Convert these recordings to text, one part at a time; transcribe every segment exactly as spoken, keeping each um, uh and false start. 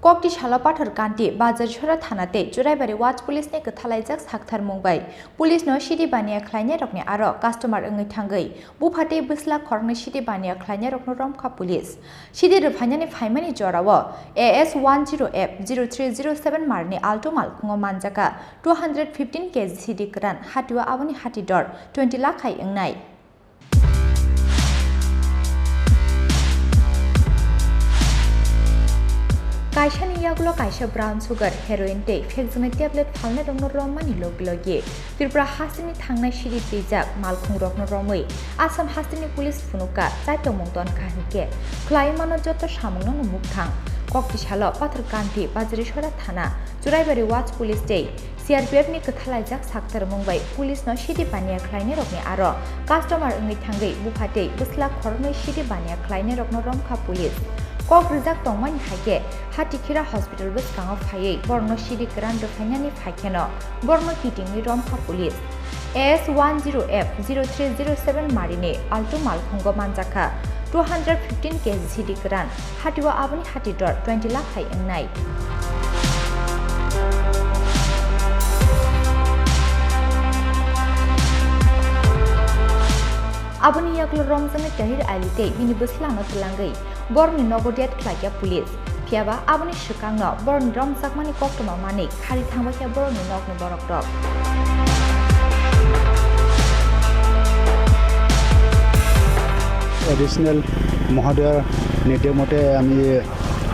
Kokti salo Pathor Kanti, Bajar Sora Thana tei Churaibari Watch Police ni kwthalaijak sakthar mung bai police no sidi baniya khlainai rokni aro customer wngwi thangwi bupha tei bwsla khoroknwi sidi baniya khlainai rokno romkha police. Sidi rwphainani phaimani jorao A S one zero F zero three zero seven marni Alto malkhungo manjakha two hundred fifteen K G sidi kwran, hatio aboni hati dor twenty lakh hai wngnai. Kaisani yagulo kaisa brown sugar, heroin tei phekjaknai tablet phalnairokno rommani logi logi Tripura hasteni thangnai sidi twijak malkhungrokno romwi Assam hasteni police phunukha, chaitokmung tonkha hinkhe khwlaiwi mano joto samungno mukthang. Kokti salo Pathor Kanti, Bajarisora Thana, Churaibari Watch Police tei C R P F ni kwthalaijak sakthar mung bai police no sidi baniya khlainai rokni aro customer wngwi thangwi bupha tei bwsla khoroknwi sidi baniya khlainai rokno romkha police. Kok rijak tongmani hai khe Hatikhira hospital bwskango phaiwi borokno sidi kwran rwphainani phai kheno borokno kitingwi romkha police. A S one zero F zero three zero seven marini Alto malkhungo manjakha two hundred fifteen K G sidi kwran, hatio aboni hati dor twenty lakh hai wngnai. Aboni yagulo romjaknai Tahir Ali tei bini bwslano twlangwi borokni nogo raid khlaikha police. Phiyaba aboni swkangno borokni romjakmani koktwma manwi khari thangbaikha borokni nokni borokrok. Additional মহোদয়ৰ নিৰ্দেশ মতে আমি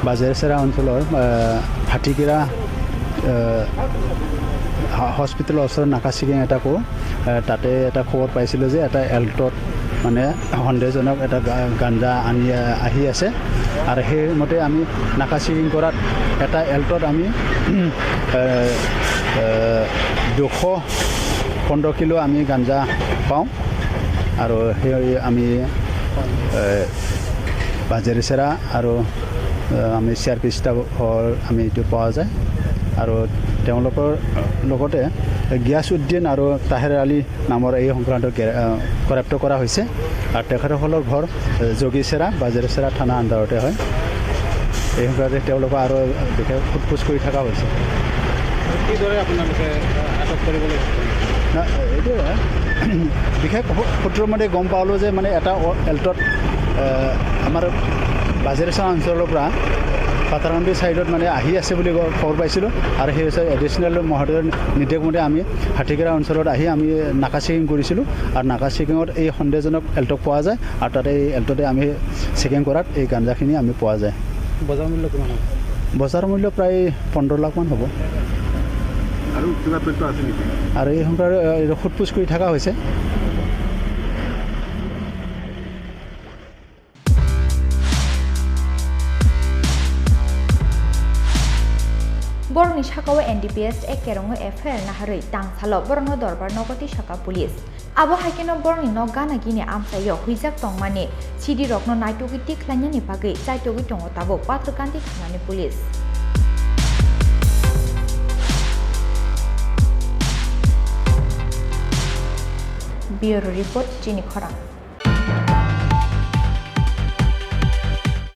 বাজাৰেচেৰা অঞ্চলৰ, আহ, হাতীকিৰা, আহ, হা-, হস্পিটেলৰ ওচৰত নাকা চেকিং এটা কৰোঁ। আহ, তাতে এটা খবৰ পাইছিলোঁ যে এটা এল্ট'ত মানে সন্দেহজনক এটা গা-, গাঞ্জা আনি, আহ, আহি আছে। আৰু সেইমতে আমি নাকা চেকিং কৰাত এটা এল্ট'ত আমি, আহ, আহ, দুশ পোন্ধৰ কিলো আমি গাঞ্জা পাওঁ। আৰু সেই আমি, এ, বাজেৰিচেৰা আৰু, এ, আমি চি আৰ পি ষ্টাফৰ আমি এইটো পোৱা যায়। আৰু তেওঁলোকৰ লগতে গিয়াছ উদ্দিন আৰু তাহেৰ আলী নামৰ এই সংক্ৰান্ত গ্ৰে-, এ, গ্ৰেপ্তাৰ কৰা হৈছে। আৰু তেখেতসকলৰ ঘৰ, এ, যোগীচেৰা, বাজেৰিচেৰা থানা আণ্ডাৰতে হয়। এই সংক্ৰান্তে তেওঁলোকক আৰু বিশেষ সোধ পোছ কৰি থকা হৈছে। কিদৰে আপোনালোকে, আহ, আটক কৰিবলৈ সক্ষম হৈছে? না, এইটো, বিশেষ সূ-, সূত্ৰমতে গম পালোঁ যে মানে এটা অ-, এল্ট'ত, আহ, আমাৰ বাজেৰিচা অঞ্চলৰ পৰা পাথাৰকান্দি ছাইডত মানে আহি আছে বুলি গ-, খবৰ পাইছিলোঁ। আৰু সেই হৈছে এডিচনেল মহোদয়ৰ নিৰ্দেশ মতে আমি হাতীকেৰা অঞ্চলত আহি আমি নাকা চেকিং কৰিছিলোঁ। আৰু নাকা চেকিঙত এই সন্দেহজনক এল্ট'ক পোৱা যায়। আৰু তাতে এই এল্ট'তে আমি চেকিং কৰাত এই গাঞ্জাখিনি আমি পোৱা যায়। বজাৰ মূল্য কিমান হ'ব? বজাৰ মূল্য প্ৰায় পোন্ধৰ লাখমান হ'ব। আৰু কিবা তথ্য আছে নেকি? আৰু এই সংক্ৰান্ত, এ, সোধ পোছ কৰি থকা হৈছে। Borokni sakao N D P S Act kerongo F I R naharwi tangsalo borokno dorbar nogo tisaka police. Abo hai kheno borokni nok gana gini amchaio huijak tongmani sidirokno naitugwi tikhlainani bagwi chaitugwi tongo tabuk Pathorkanti thanani police. Bureau Report, Chini Khorang.